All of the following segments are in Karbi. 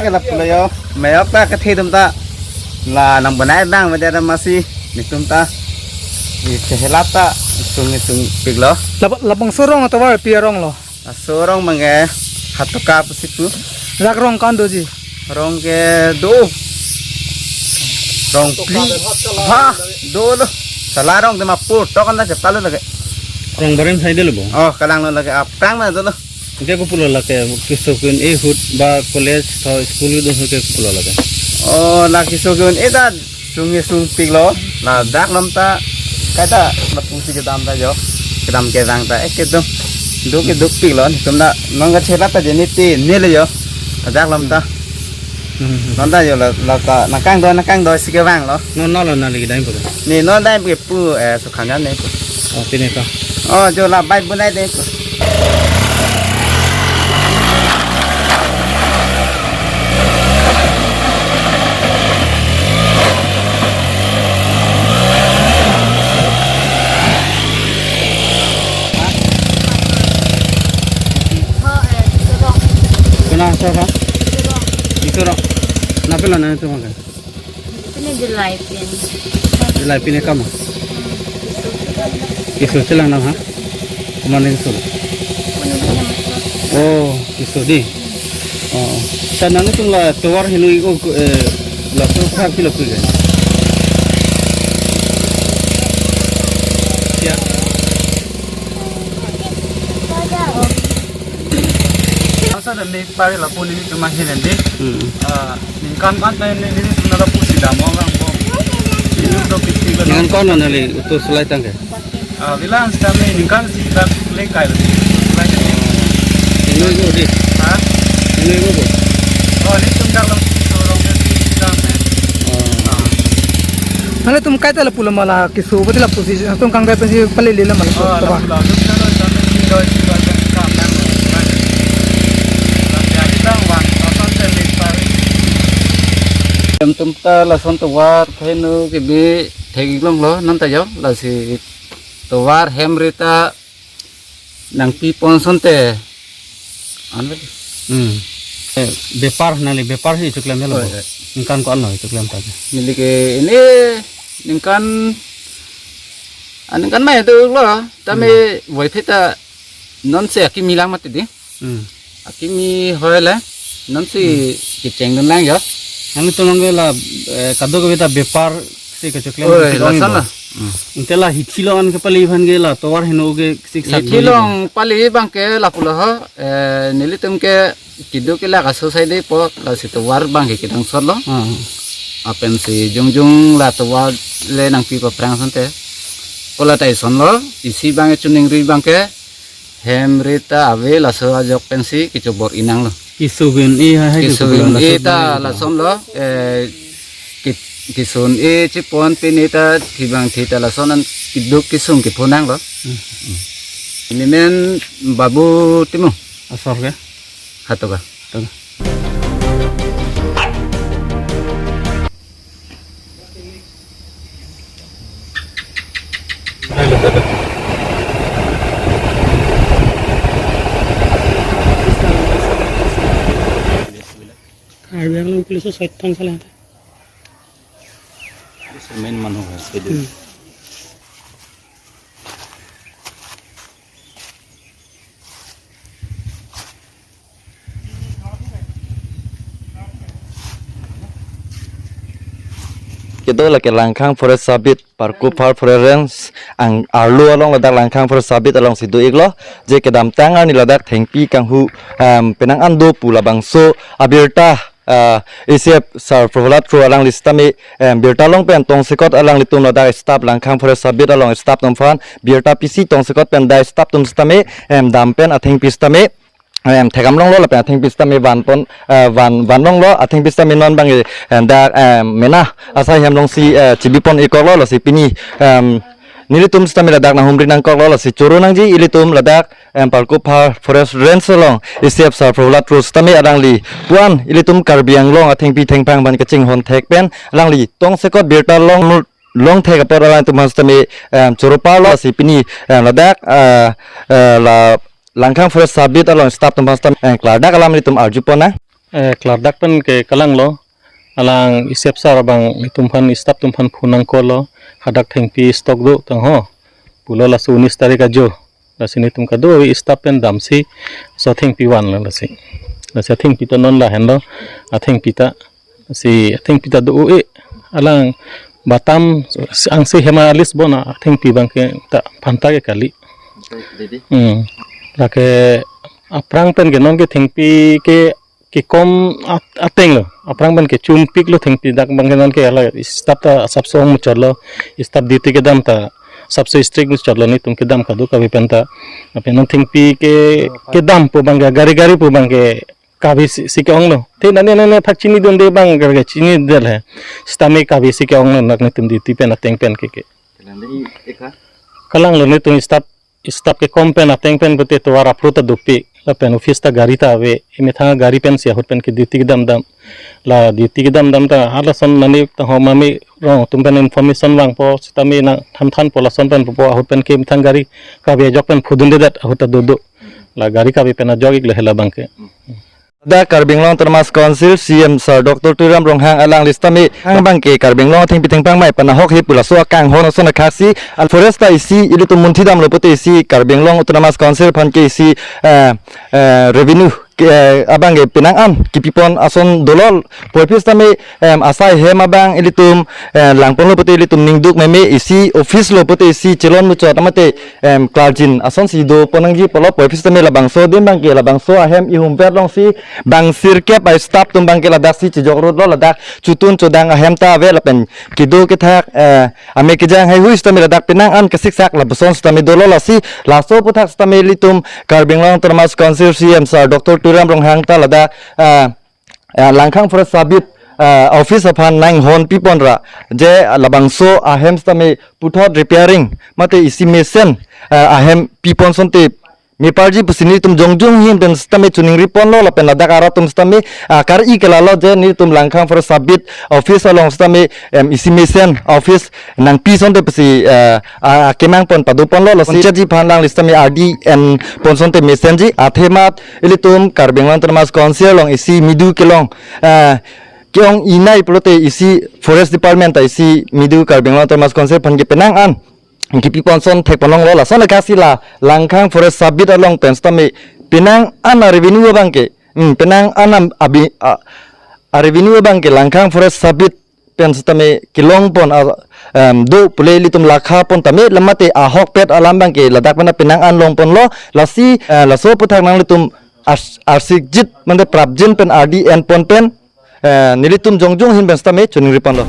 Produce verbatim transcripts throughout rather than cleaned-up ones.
Lapulo yo, meyok ta kethe atum ta. La nang banai bang media masi netum ta. Di chehelat ta sung sungpiklo. Lab-, labangso arong atovar pi arong lo? Laso arong abangke Hatoka pusi pu. Dak arong ko-an doji? Arong ke do. Arong phli. Ha, dolo. Sala arong de mapur tok anda chepta lo lake. Arong barem side lo bo. Oh, kalang lo lake, aphrang ma dolo. Anke kopulo lake, keso ke-un-e ahut ba college tho school do ahut ke kopulo lake? Oh, la keso ke-un-e ta sung sungpiklo. Ladak alam ta kaita lapusi kedam ta jo. Kedam kevang ta, eh, keduk. Duk kedukpiklo. Netum ta non kachehelat ta jeni ti ne le jo. Ladak alam ta. Hmm. Non ta jo la, la ta nangkangdoi nangkangdoisi kevanglo. Non non lo nangli kedam pu? Ne non dam ke pu, eh, Sukhanjan ne pu. Oh, pine ko. Oh, jo la bai bunai de pu. Kona asor ha? Isi arong. Nangpilo nangtum ke? Pine July pin. July pin ne kam? Keso chelang nang ha? Komat keso? Oh, keso di. Oh. Sa nangtum la tovar heno-ik, eh, laso aphrang pilo pu ke? Ya. Asa dan di pari lapu nelitum ahin di. Hmm. Ah, ningkan ko-an pen nelitum lapusi dam abang bo. Ini udah piknik. Ningkan ko-an nangli utus sulai tang ke? Ah, bilang sitame ningkan isi ta le kai lo. Sulai ke. Heno-ik bo di? Ha? Heno-ik bo? Oh, netum dak lo sorong ke sitame. Oh. Ah. Nanglitum kaita lapulo ma la keso pati lapusi, netum kangdai pensi palele lo ma la? Oh, tovar. Lapulo. Netum lo sitame doi si ba kam nang lo. Netum ta lason tovar heno kebi thek-ik longlo, non ta jo, lasi tovar hem ri ta nangpipon asonte. An le. Hmm. Eh, bepar, nangli bepar si choklem helo bo? Oi, oi. Ningkan ko-an lo choklem ta? Neli ke ini ningkan, ah, ningkan mai do lo. Tame, hmm, voiphit ta non si akimi lang mati di. Hmm. Akimi hoi le, non si, hmm, kechengdun lang jo. Nangtum nang la, eh, kadokave ta bepar si kechoklem oi, kedong lason bo. La. Hmm. Ante la hithi along an kepali aphan ke la tovar heno ke siksak hithi along pali abangke lapulo ho, eh, nelitum ke keduk kelak aso sai de po, lasi tovar abangke kedangsot lo. Hmm. Lapensi jongjong la tovar le nangpi paphrang asonte. Kola ta ison lo, isi abang choningri abangke hem ri ta ave, laso ajok pensi kechobor-i nang lo. Keso ke-un-e ha, ha, keso ke-un-e ta lason lo, eh, ke-, keso un-e chepon pine ta thibang thi ta lason an keduk kesung kepho nang lo. Hmm. Neli men Babu Timung. Asor ke? Hatoka. Hatoka. Karbi Anglong police side tang salah. Main manu hai. Hmm. Kedo lake Langkhang Forest Sub-Beat, Parkuphar Forest Range, ang arlo along ladak Langkhang Forest Sub-Beat alongsi do-iklo, je kedamtang arni ladak thengpi kanghu, em, penang an do pu labangso abirta, ah, A C F Sir Prahlad Kro alangli sitame, em, birta long pen tongsekot alanglitum ladak staff Langkhang Forest Sub-Beat along staff atum aphan birta pisi tongsekot pen dai staff atum sitame, em, dam pen athengpi sitame, em, thekdam longlo lapen athengpi sitame vanpon, eh, van, van longlo, athengpi sitame non abang, eh, dak, em, mena asai hem alongsi, eh, chibipon-ikoklo, lasi pini, em, nelitum sitame ladak nanghumri nangkoklo, lasi choro nangji ilitum ladak, em, Parkuphar Forest Range along A C F Sir Prahlad Kro sitame alangli pu-an ilitum Karbi Anglong athengpi thengphang aphan kachinghon thek pen alangli tongsekot birta long, long thek apot alangtum aphan sitame, em, choro parlo, lasi pini, em, ladak, eh, eh, la Langkhang Forest Sub-Beat along staff atum aphan sitame, eh, klardak alam ilitum arjupon nang. eh, klardak pen ke kalanglo, alang isep sar abang netum aphan, staff atum aphan phone nangkolo, hadak thengpi stock do tangho pulo, laso unis tarik ajo. Lasi netum kadokave staff pen damsi laso athengpi vanlo lasi. Lasi athengpi ta non lahenlo, athengpi ta, lasi athengpi ta do-o-e, alang batam angse hem a-list bon athengpi abang ke ta phanta ke kali. Didi. Hmm. Lake aphrang pen ke non ke thengpi ke kekom at-, ateng lo. Aphrang pen ke chumpik lo thengpi, dak abang ke non ke hala staff ta asapso muchotlo, staff duty kedam ta asapso strict muchotlo, netum kedam kadokave pen ta. Lapen non thengpi ke kedampo abang ke, gari garipo abang ke kave isi ke-onglo. Te nane nane thak chinidunde abang gari chinidel he. Sitame kave isi ke-onglo, dak netum duty pen ateng pen ke ke. Kalangde i eka? Kalanglo, netum staff, staff kekom pen ateng pen pute tovar apro ta dopik. Lapen office ta gari ta ave. Emethang gari pensi ahut pen ke duty kedam dam. La duty kedam dam ta halason nani ta ho mami rong atum pen information vangpo, sitame nangthan thanpo, lason pen pupo, ahut pen ke emethang gari kave ajok pen phudundedet ahut ta dodo. La gari kave pen ajok-iklo hela abang ke. Da Karbi Anglong Autonomous Council C E M sir Doctor Tuliram Ronghang alangli sitame hang abang ke Karbi Anglong athengpi thengphang mai pen ahok he pu laso akanghon ason akhaksi, al forest ta isi ilitum munthi damlo pute isi Karbi Anglong Autonomous Council aphan ke isi, eh, eh, revenue ke, eh, abang ke penang an kipipon ason dolo, puvoiphit sitame, em, asai hem abang ilitum, eh, langponlo pute ilitum ningduk meme, isi office lo pute isi chelon muchot mate, em, klarjin asonsi dopon nangji pulo, puvoiphit sitame labangso adim abang ke labangso ahem ihum vet longsi bang sirkep a-staff atum abang ke ladaksi chejok rutlo, ladak chotun chodang ahem ta ave lapen kedo kethak, eh, ame kejang haihui sitame ladak penang an kesiksak lapuson sitame dolo, lasi laso aphuthak sitame ilitum Karbi Anglong Autonomous Council C E M sir Doctor Tuliram Ronghang ta ladak, eh, eh, Langkhang Forest Sub Beat, eh, office aphan nanghon pipon ra, je labangso ahem sitame puthot repairing mate isi mesen, eh, ahem pipon asonte meparji pusi netum jongjong ahin pen sitame choningri ponlo, lapen ladak arat atum sitame, ah, kar-i ke lalo je netum Langkhang Forest Sub Beat office along sitame, em, isi mesen office nangpi asonte pusi, eh, ah, kemang pon pado ponlo, lasi Panchayat ji aphan alangli sitame R D N pon asonte mesenji, athemat ilitum Karbi Anglong Autonomous Council along isi medu kelong, eh, ke-ong-inei pulote isi Forest Department ta isi medu Karbi Anglong Autonomous Council aphan ke penang an kipipon ason thekponlonglo, lason akhaksi la Langkhang Forest Sub Beat along pen sitame penang an a-revenue abang ke, hmm, penang an am-, abi, a, a-revenue abang ke Langkhang Forest Sub Beat pen sitame kelongpon a, em, do pule ilitum lakha pon tame, lamate ahokpet alam abang ke ladak pen penang an longponlo, lasi, eh, laso aphuthak nanglitum ars-, arsikjit mate prapjin pen R D N pon pen, eh, nelitum jongjong ahin pen sitame choningri ponlo.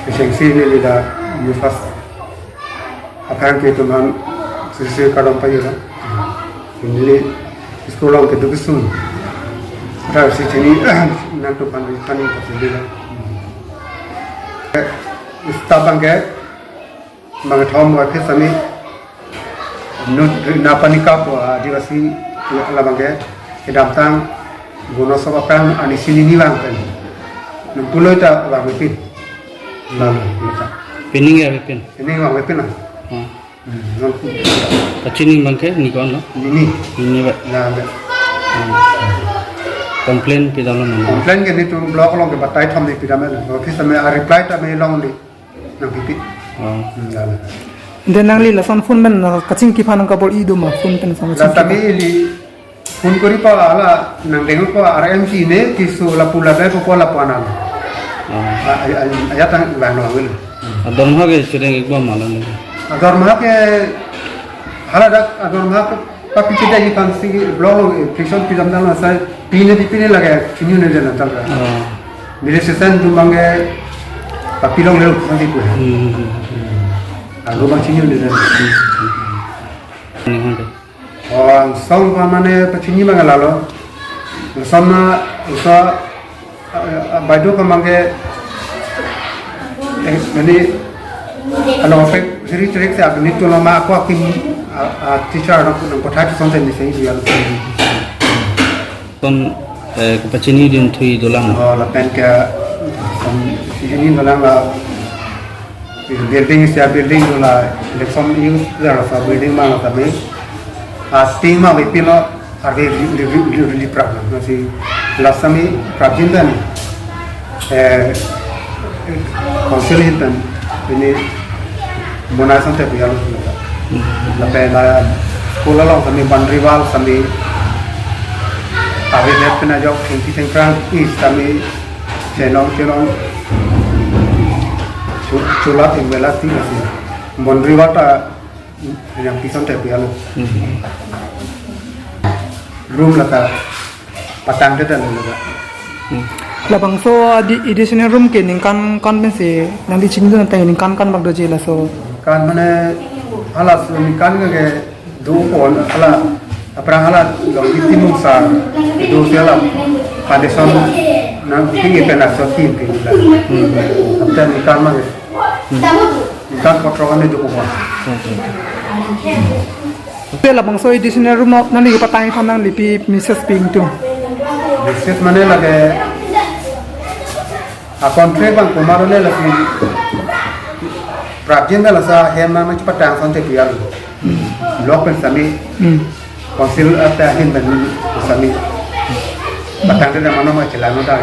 Iseng si neli dak UFAS aphan ke tuman sisi kadom payo la. Neli school along kedo kesun. Ada si chini nangtum aphan kani kasih la. Staff abang ke mangthom wa phit sami nut na panika po Adivasi labang ke kedamtang Bono soba pang ani sini ni bang pen. Nang puloi ta bang pin. Lalu, lalu. Pining ya pin. Ini bang pin na. Hmm. Hmm, non pun. Kachini bangke ni kon lo? Ini. Ini ba. Na, na. Hmm. Complain pidam lo mana? Complain ke netum block along ke batai thom ni pidam lo. Office me a reply ta me long di. Nang pipi. Oh. Hmm, na, na. Then nangli lason phone pen na kachingki aphan nang kabor-i do ma phone pen sama la chingki tami aphan? Ili phone kori pa hala nang deng pa R M C ne kisu lapu labe ko lapu anan. Oh. A, a, a, ayat ang bang lo wil. Adormaha ke chireng ikbom malam ni. Adormaha ke hala dak adormaha ke papi kita di pansi block lo, eh, prison pidam dan lo sai pine di pine lagi chinyu ne dan tal ka. Oh. Bile sesan tu mangge papi long leu nanti ku. Hmm. Ago bang chinyu ne dan. Ini hande. Oh, angsong pa mane pachini bang lalo. Angsong ma, angsong, eh, eh, baido pa mangke, eh, mane, ano, pe, siri trik se, abini tu lama aku akin, ah, ah, teacher, nang, nang kothai tu sonte ni sei dia. Kon, eh, kapachini dun thui dolang. Oh, lapen ke, um, ini dolang la, building sia building la election use la sa building ma la kami. A team ma we pilo arve li, li, li, li, li prak na si la sami prajin dan, eh, council hin dan ini mona sante pial la pe la school along sami boundary wall sami arve le pina jok tingki tingkrang is sami chenong chenong chu-, chula tingvela ti kasi boundary wall ta yang pison te pialo. Hmm. Room lata patang te dan lata. Hmm. Labangso adi additional room ke ningkan kan pensi nangli chingdun ateng ningkan kan bak doji laso? Kan mane hala so ningkan ke do pon hala aphrang hala long di timung sa do se hala foundation nang tinggi pena so tin tin la. Hmm. Apta ningkan mane. Hmm. Ningkan kotro kami do pon. Hmm, hmm. Te labangso additional room nangli kepatang aphan nangli pi message pi ingtung? Message mane lake a contract bang kumar ne lake prapjin da lasa hem nang chepatang sante pial. Block pen sami. Hmm. Council ata hin pen sami. Patang da mano ma chelano da.